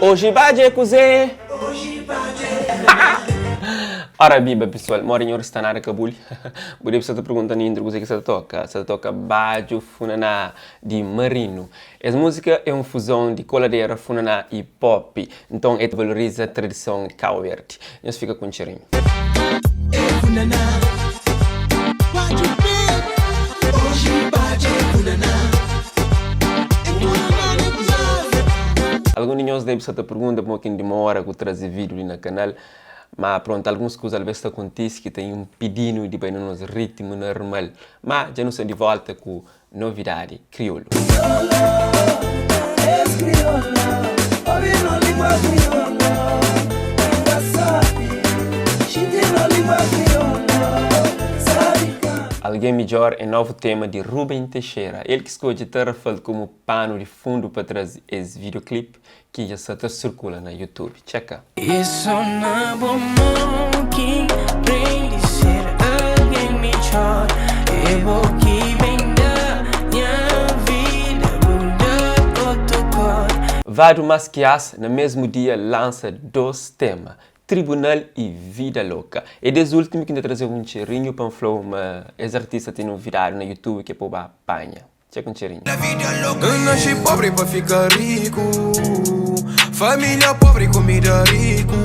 Oji badja é kuzê? Ora biba pesoal, modi nhor sta nada ka buli? Bu debe sta ta pergunta na intro kuzê ki sta ta toka. Sta ta toka Badju Funaná di Marino. Es múzika é un fuzon di koladera, funaná i pop. Nton el ta valoriza tradison di Kau Verdi. Nhos fika ku un txerinhu. Algun di nhos debe sta ta pergunta pamodi ki N dimora ku traze vídiu li na kanal. Má prontu, alguns kuza alvês ta kontise ki ta inpidi-nu di bai na nos rítimu normal. Má dja nu sta di vólta ku Novidadi kriolu. Alguém Midjor é novu tema di Ruben Teixeira. El ki skodje Tarrafal komu panu di fundu pa traze es videoclip ki dja sa ta sirkula na YouTube. Txeka! É só na bo mon ki N prende ser algen midjor É bo ki ben da nha vida bu da otu kor. Vado Mas Ki As na mesmu dia lansa 2 tema, Tribunal y Vida Loka. É des ultimu ki N ta traze-u un txerinhu pa N fla-u ma es artista ten novidadi na YouTube ki é pa bu ba panha. Txeka un txerinhu. N nasci pobri pa fika riku Família pobri, kumida riku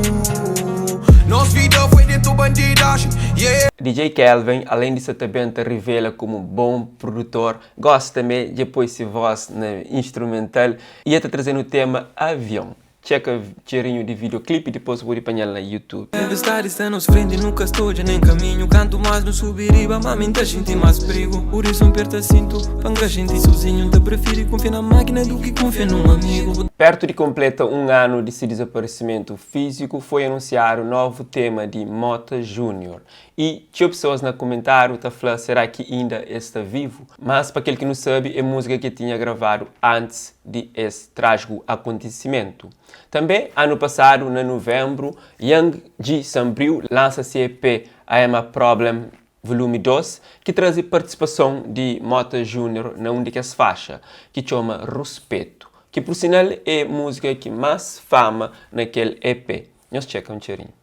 Nos vida foi dentu bandidaxi, yeah. DJ Kelvin, além di sa ta ben ta rivela komu bon produtor, gosi tanbe dje poi si voz na instrumental y e ta traze-nu tema Avion. Txeka txerinhu di videoclip dipos bu pode panhal na youtube. Tempestadi sta nos frenti, nu ka sta odja nen kaminhu Kantu más nu subi riba, má mi N ta xinti más prigu Pur isu N perta sintu, pa N ka xinti sozinhu N ta prifiri kunfia na mákina du ki kunfia nun amigu. Pertu di konpleta un anu di si dizaparisimentu fíziku, foi anunsiadu novu tema di Mota Júnior I txeu pesoas na kumentáriu ta fla será ki inda es sta vivu? Mas pa kel ki nu sabe é múzika ki tinha gravadu antis di es trájiku akontisimentu. Tanbê anu pasadu na nuvenbru Young G Sambriu lansa se EP I Am A Problem Volume 2 ki traze partisipason di Mota Junior na un di kes faxa ki txoma Ruspetu ki pur sinal é múzika ki más fama na kel EP. Nhos txeka un txerinhu.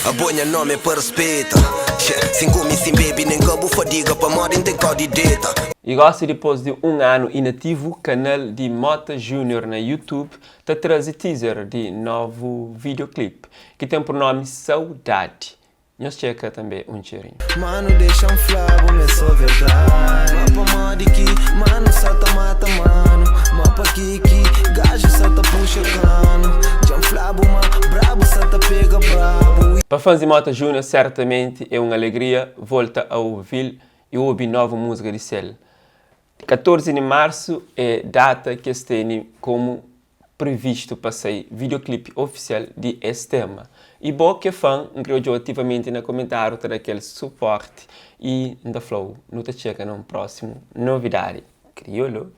Abo nha nome é pa respeta Sin kumi sin bebi nen ka bu fadiga Pamodi N ten kau di deta. I gosi dipos di un anu inativu, kanal di Mota Junior na YouTube ta traze teaser di novu videoclip, ki ten pur nomi Saudadi. Nhos txeka tanbe un txerinhu. Manu dexa-m fla-bu m'é so verdadi Ma pamodi ki manu sa ta mata manu Ma paki ki gaju sa ta puxa kanu Dja-m fla-bu ma brabu sa ta pega brabu. Pa fãs di Mota Junior sertamenti é un alegria volta a ouvil i obi novu múzika di sel. 14 di marsu é data ki es tene komu previstu pa sai videoclip oficial di es tema. I bo ki é fan, N kre odja-u ativamenti na komentariu ta da kel suporti i N ta fla-u nu ta txega na un prósimu novidadi. Kriolu!